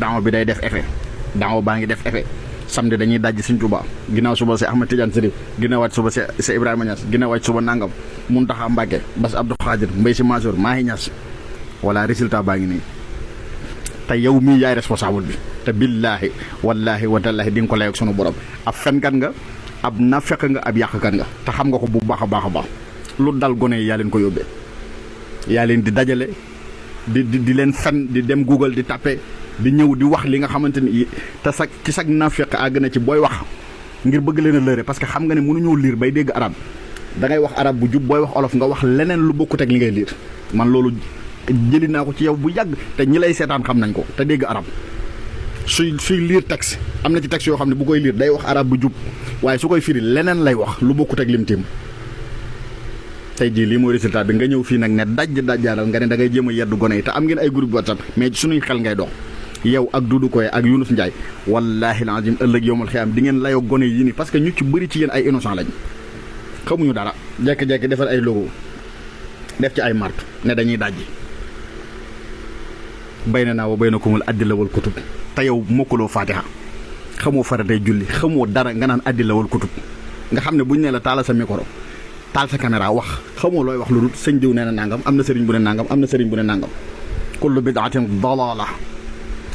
daaw bi day def effet daaw baa ngi def effet samedi dañuy dajj Sëñ Tuubaa ginnaaw suba si Ahmad Tidiane Sërif ginnaaw wàcc suba si Ibrahima Niass ginnaaw wàcc suba nangam Muntaxa Mbàkke Bass Abdou Khadir Mbay Si Mansour Mahi Niass voilà résultat baa ngi nii te yow mii yaay responsable bi te billaahi wallaahi wa tallaahi di nga ko lay ak sunu borom ab fenkat nga ab nafeq nga ab yàqkat nga te xam nga ko bu baax a baax a baax lu dal gone yi yaa leen ko yóbbee yaa leen di dajale di leen fen di dem Google di tappe di ñëw di wax li nga xamante ni te sag ci sag nafeq àgg na ci booy wax ngir bëgg leen a lëre parce que xam nga ne mënuñoo liir bay dégg arab da ngay wax arab bu jub booy wax olof nga wax leneen lu bokkut ak li ngay liir man loolu jëli naa ko ci yow bu yàgg te ñi lay seetaan xam nañ ko te dégg arab suy liir texte am na ci texte yoo xam ne bu koy liir day wax arab bu jub waaye su koy firi leneen lay wax lu bokkut ak lim tiim tey jii lii mooy résultat bi nga ñëw fii nag ne dajjaaral nga ne da ngay jéem a yeddu gone yi te am ngeen ay groupe WhatsApp mais suñuy xel ngay dox yow ak Doudou Koye ak Younous Ndiaye wallaahi lazim ëllëg yowmal xiyaam di ngeen layoo gone yi nii parce que ñu ci bëri ci yéen ay innocent lañ xamuñu dara jekki-jekki defal ay logo def ci ay marque ne dañuy dajji baynanaa wa baynakumul addila wal kutub te yow mokkuloo Fatiha xamoo faratay julli xamoo dara nga naan addila wal kutub nga xam ne buñ ne la taala sa micro taal sa caméra wax xamoo looy wax lu dul sëñ diw nee na nangam am na sëriñ bu ne nangam am na sëriñ bu ne nangam kullu bid'atin dalala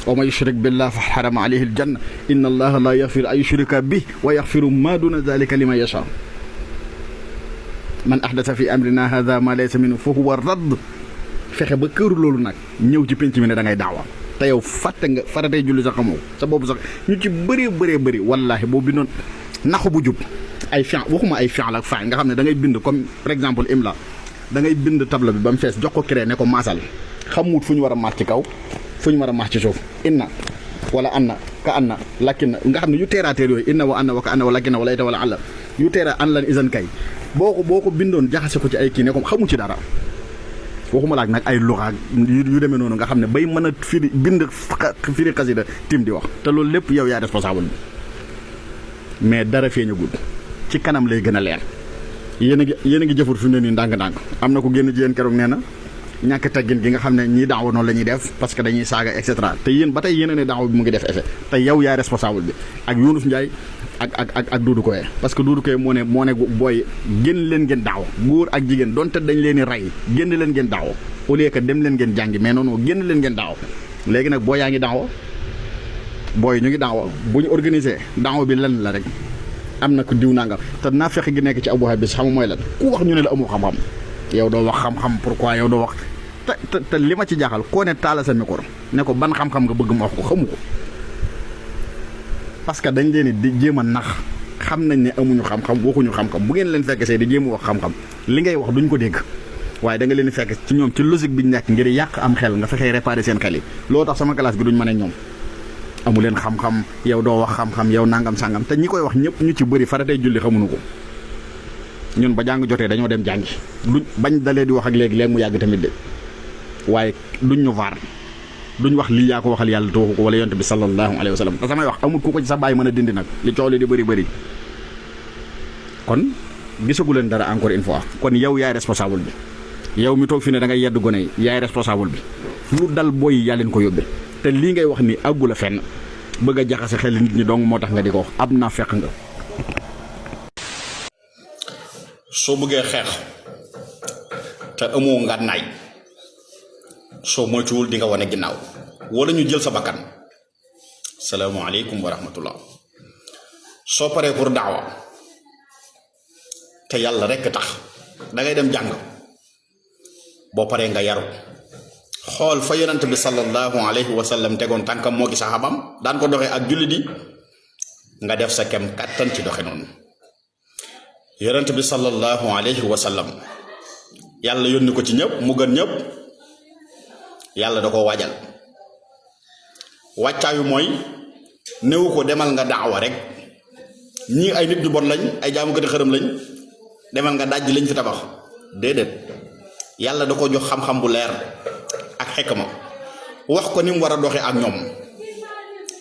wa man yushrik billah fa harama alayhi aljanna inna allaha la yaghfiru an yushrika bih wa yaghfiru ma duna dhalika liman yasha man ahdatha fi amrina hadha ma laysa minhu fa huwa radd fexe ba këru loolu nag ñëw ci penc mi ne da ngay daawa te yow fàtte nga faratay julli sax xamoo sa boobu sax ñu ci bëri wallaahi boo bindoon naxu bu jub ay fi'l waxuma ay fi'l ak faa'il nga xam ne da ngay bind comme par exemple imla da ngay bind table bi ba mu fees jox ko créé ne ko maasal xamut fu ñu war a maas ci kaw fu ñu war a maas ci suuf inna wala anna ka anna lakkinna nga xam ne yu teeraateer yooyu inna wa anna wa ka anna wa lakkinna wala ita wala alla yu teera an lan isan kay boo ko bindoon jaxase ko ci ay kii ne ko xamu ci dara waxuma laak nag ay luxaak yu demee noonu nga xam ne bay mën a firi bind firi xasida tim di wax te loolu lépp yow yaa responsable bi mais dara feeñagul ci kanam lay gën a leer yéen a ngi jëfur fi mu ne nii ndànk-ndànk am na ko génn ci yéen keroog nee na ñàkk teggin gi nga xam ne ñii daaw noonu la ñuy def parce que dañuy saaga et cetera te yéen ba tey yéen a ne daaw bi mu ngi def effet te yow yaay responsable bi ak Younous Ndiaye ak Doudou Koye parce que Doudou Koye moo ne booy génn leen ngeen daaw góor ak jigéen donte dañ leen di rey génn leen ngeen daaw au lieu que dem leen ngeen jàngi mais non génn leen ngeen daaw léegi nag booy yaa ngi daaw booy ñu ngi daaw bu ñu organisé daaw bi lan la rek am na ko diw nangam te naa fexe gi nekk ci Abou Habis xam mooy lan ku wax ñu ne la amoo xam-xam yow doo wax xam-xam pourquoi yow doo wax te li ma ci jaaxal koo ne taala sa micro ne ko ban xam-xam nga bëgg ma wax ko xamu ko parce que dañ leen di jéem a nax xam nañ ne amuñu xam-xam waxuñu xam-xam bu ngeen leen fekk see di jéem a wax xam-xam li ngay wax duñ ko dégg waaye da nga leen di fekk ci ñoom ci logique bi ñu nekk ngir yàq am xel nga fexee réparer seen xel yi loo tax sama classe gi duñ mën a ñoom amu leen xam-xam yow doo wax xam-xam yow nangam sangam te ñi koy wax ñëpp ñu ci bëri faratay julli xamuñu ko ñun ba jàng jotee dañoo dem jàngi luñ bañ dalee di wax ak léegi mu yàgg tamit de waaye duñ ñu vaar duñ wax lii yaa ko waxal yàlla te waxu ko wala yonent bi sallallahu alayhi wa sallam te samay wax amul ku ko ci sa bàyyi mën a dindi nag li coow li di bëri kon gisagu leen dara encore une fois kon yow yaay responsable bi yow mi toog fi ne da ngay yedd gone yi yaay responsable bi lu dal booy yaa leen ko yóbbee te lii ngay wax ni àggula fenn bëgg a jaxase xel nit ñi dong moo tax nga di ko wax ab naa fekk nga soo bëggee xeex te amoo ngànnaay soo moytuwul di nga wane ginnaaw wala ñu jël sa bakkan salaamaaleykum wa rahmatullah soo paree pour daawa te yàlla rekk tax da ngay dem jàng boo paree nga yaru xool fa yonent bi sallallahu alayhi wa sallam tegoon tànkam moo gi saxaabam daan ko doxee ak jullit yi nga def sa kem kàttan ci doxe noonu yonent bi sallallahu alayhi wa sallam yàlla yónni ko ci ñëpp mu gën ñëpp yàlla da ko waajal wàccaayu mooy néewu ko demal nga daawa rek ñii ay nit ñu bon lañ ay jaamukati xërëm lañ demal nga dajj lañ fi tabax déedéet yàlla da ko jox xam-xam bu leer ak xikma wax ko ni mu war a doxee ak ñoom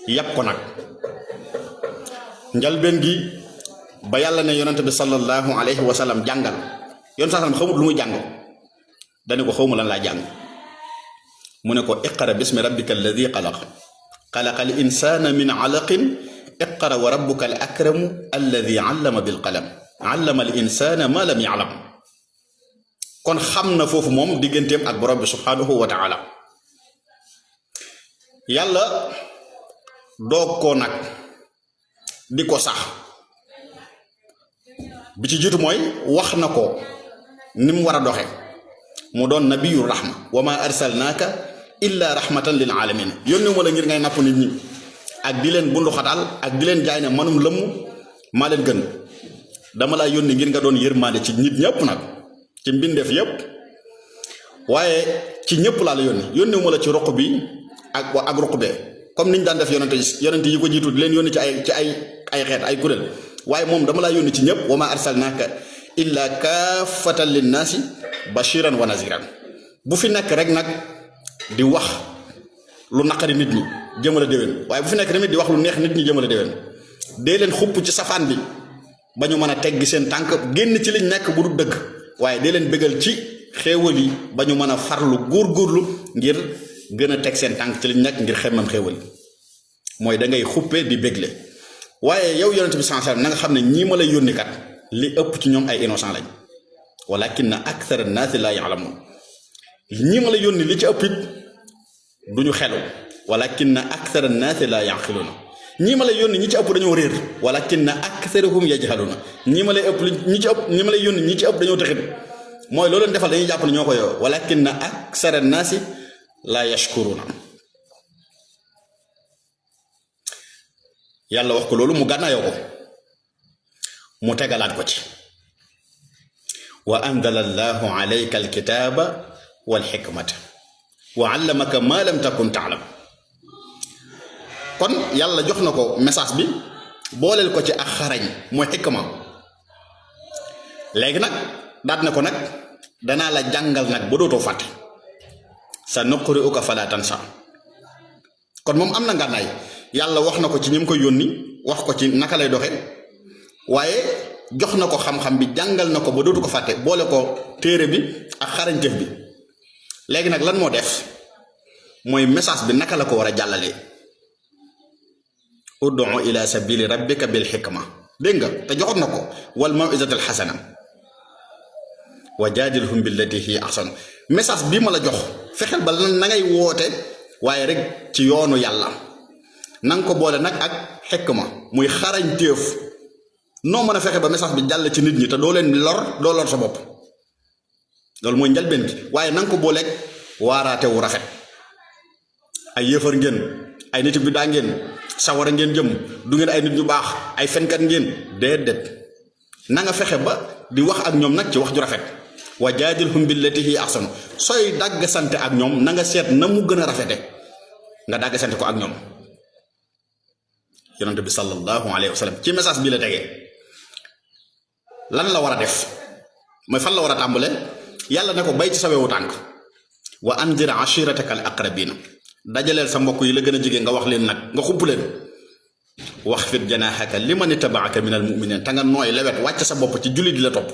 yàpp ko nag njalbeen gi ba yàlla ne yonent bi sallallahu alayhi wa sallam jàngal yoon saa sallam xamut lu muy jàng dane ko xawma lan laa jàng mu ne ko iqra bismi rabbika alladi xalaq xalaqal insaana min alaqin iqra wa rabbuka al akramu alladi allama bil qalam allama al insaana ma lam ya'lam. kon xam na foofu moom digganteem ak borom bi subhanahu wa taala. yàlla doog koo nag di ko sax bi ci jiitu mooy wax na ko ni mu war a doxe mu doon nabiyu rahma wa ma arsalnaaka illa rahmatan lil alamin. yónni ma la ngir ngay napp nit ñi ak di leen bunduxataal ak di leen jaay ne manum lëmm maa leen gën. dama laa yónni ngir nga doon yërmaande ci nit ñëpp nag, ci mbindeef yëpp, waaye ci ñëpp laa la yónni ma la ci roq bi ak roq bee comme niñ daan def yonente yi ko jiitu di leen yónni ci ay xeet ay kuréel. waaye moom dama laa yónni ci ñëpp. wa ma arsalnaaka illa kaafatan linnaasi bashiran wa naziran. bu fi nekk rek nag di wax lu naqari nit ñi jëmale déwén, waaye bu fi nekk tamit di wax lu neex nit ñi jëmale déwén. dee leen xupp ci safaan bi ba ñu mën a teggi seen tànk génn ci liñ nekk bu du dëgg, waaye dee leen bégal ci xéewal yi ba ñu mën a farlu góorgóorlu ngir gën a teg seen tànk ci liñ nekk ngir xemmam xéewal yi. mooy da ngay xuppe di bégle. waaye yow yonent bi sallallahu alayhi wasallam na nga xam ne ñii ma lay yónni kat li ëpp ci ñoom ay innocent lañ, walakinna akthara an-naasi laa ya'lamuun. ñii ma lay yónni li ci ëpp it duñu xelu, walakinna akthara an-naasi laa yaqiluun. ñii ma lay yónni ñi ci ëpp dañoo réer, walakinna aktharuhum yajhaluun. ñii ma lay yónni ñi ci ëpp dañoo taxit, mooy loolu leen defal dañuy jàpp ne ñoo ko yow. walakinna akthara an-naasi laa yashkuruun. yàlla wax ko loolu mu gànnaayoo ko, mu tegalaat ko ci wa anzala allahu alayka alkitaaba wal xikmata wa allamaka ma lam takun taalam. kon yàlla jox na ko message bi booleel ko ci ak xarañ mooy xikma. léegi nag daat na ko nag danaa la jàngal nag ba dootoo fàtte, sa nuqri'uka fala tansa. kon moom am na ngànnaay. yàlla wax na ko ci ñi mu koy yónni, wax ko ci naka lay doxe, waaye jox na ko xam-xam bi, jàngal na ko ba dootu ko fàtte, boole ko téere bi ak xarañteef bi. léegi nag lan moo def mooy message bi naka la ko war a jàllalee. ud'u ila sabili rabbika bil hikma, dégg nga, te joxoon na ko wal maw'izatil hasana wa jaadilhum billati hiya ahsan. message bii ma la jox fexeel ba na ngay woote, waaye rek ci yoonu yàlla. nanga ko boole nag ak xikma muy xarañteef, noo mën a fexe ba message bi jàll ci nit ñi te doo leen lor, doo lor sa bopp. loolu mooy njalbeen gi. waaye nanga ko booleeg waaraate wu rafet. ay yëfar ngeen, ay nit bi daa ngeen, sawara ngeen jëm, du ngeen ay nit ñu baax, ay fenkat ngeen, déedéet. na nga fexe ba di wax ak ñoom nag ci wax ju rafet. wa jaadilhum billati hiya ahsan. sooy dàgg sante ak ñoom na nga seet na mu gën a rafete nga dàgg sante ko ak ñoom. yonent bi sallallahu alayhi wa sallam ci message bi la tegee lan la war a def, mooy fan la war a tàmbale. yàlla ne ko bay ci sa wewu tànk. wa anzir ashirataka al aqrabina, dajaleel sa mbokk yi la gën a jege nga wax leen nag, nga xupp leen. waxfid janaahaka liman ittabaaka minal mu'minin, te nga nooy lewet wàcc sa bopp ci jullit di la topp.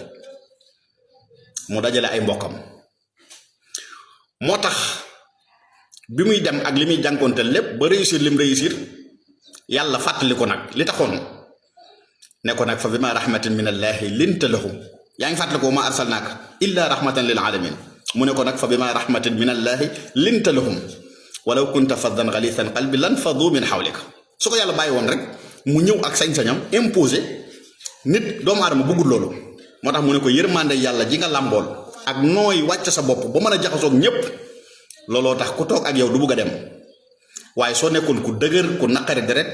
mu dajale ay mbokkam. moo tax bi muy dem ak li muy jànkoonte lépp ba réussir lim réussir, yàlla fàttali ko nag li taxoon ne ko nag fa bima rahmatin min allahi linta lahum. yaa ngi fàttali ko ma arsalnaaka illa rahmatan lil alamin. mu ne ko nag fa bima rahmatin min allahi linta lahum walaw kunta faddan ghalisan qalbi lan fadu min hawlika. su ko yàlla bàyyi woon rek mu ñëw ak sañ-sañam imposé nit, doomu aadama bëggul loolu. moo tax mu ne ko yërmande yàlla ji nga làmbool ak nooy wàcc sa bopp ba mën a jaxasoog ñépp, looloo tax ku toog ak yow du bugg a dem. waaye soo nekkoon ku dëgër, ku naqari deret,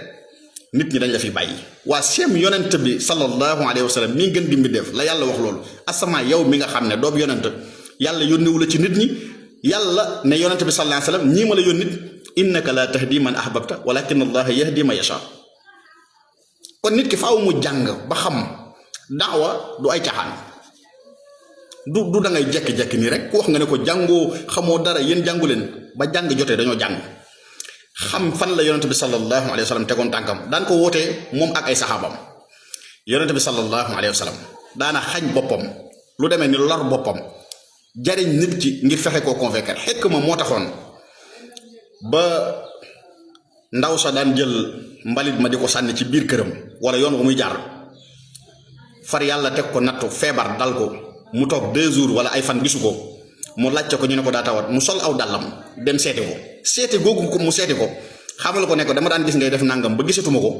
nit ñi dañ la fi bàyyi. waa seem yonent bi sallallahu alayhi wa sallam mi gën di mbindeef la yàlla wax loolu. asamaa yow mi nga xam ne doomu yonent yàlla yónniwu la ci nit ñi, yàlla ne yonent bi sallallahu alayhi wa sallam ñii ma la yónni, innaka la tahdi man ahbabta walakin allaha yahdi man yasha. kon nit ki faaw mu jàng ba xam daawa du ay caaxaan, du da ngay jekki-jekki nii rek ku wax nga ne ko jàngoo, xamoo dara, yéen jàngu leen. ba jàng jotee dañoo jàng xam fan la yonent bi sallallahu alayhi wa sallam tegoon tànkam, daan ko wootee moom ak ay saxaabam. yonent bi sallallahu alayhi wa sallam daana xañ boppam lu demee ni lor boppam jariñ nit ki ngir fexe koo convaincre. xekk ma moo taxoon ba ndaw sa daan jël mbalit ma di ko sànni ci biir këram wala yoon wa muy jaar far yàlla teg ko nattu feebar dal ko mu toog 2 jours wala ay fan gisu ko mu laajte ko ñu ne ko daa tawat mu sol aw dàllam dem seeti ko seeti googu ko mu seeti ko xamal ko ne ko dama daan gis ngay def nangam ba gisatuma ko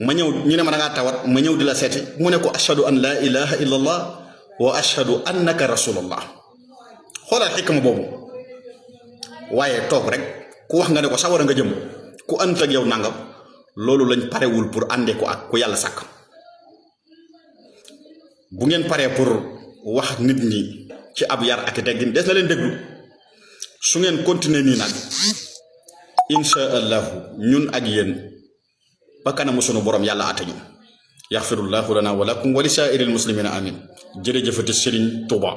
ma ñëw ñu ne ma da ngaa tawat ma ñëw di la seeti mu ne ko ashhadu an la ilaha illa allah wa ashhadu annaka rasulullah xoolal xikma boobu waaye toog rek ku wax nga ne ko sawara nga jëm ku ànd ak yow nangam loolu lañ parewul pour àndee ko ak ku yàlla sàkk bu ngeen paree pour wax nit ñi ci ab yar ak teggin des na leen déglu su ngeen continuer nii nag insha allahu ñun ak yéen ba kanamu sunu borom yàlla atañu yaxfirullahu lana wa lakum wa li saa'iril muslimina amin jërëjëfati Serigne Touba